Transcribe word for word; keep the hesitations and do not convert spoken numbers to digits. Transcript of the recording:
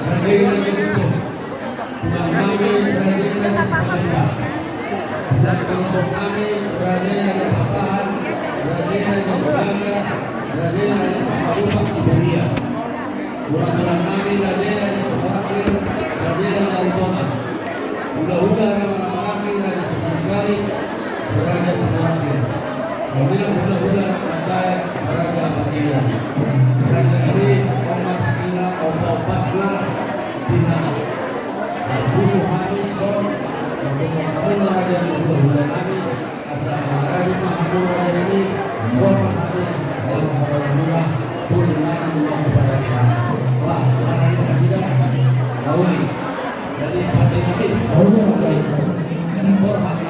Raja i Raja Gundul. Tulang nami Raja i Raja Simanjuntak. Tulang nami Raja i Raja Pakpahan, Raja i Raja Sibangga, Raja i Raja Simanjuntak Siburia. Tulang-tulang nami Raja i Raja Simanjuntak, Raja i Raja Utama. Hula-hula na marhaha i Raja Simanjuntak, Raja Simanjuntak. Hula-hula na manjae Raja Patilian. Raja nami, omat kira opa-opas na dina. Bulu hami son, bulu hami na raja ni hula-hula nami, asa raja ma hamu raja nami, opa hami, jalo hula-hula, tuli nana mula kepada dia. Wah, mana kita sudah? Tahu ni. Jadi, pandai mati. Tahu ni, tahu ni. Ada borhat.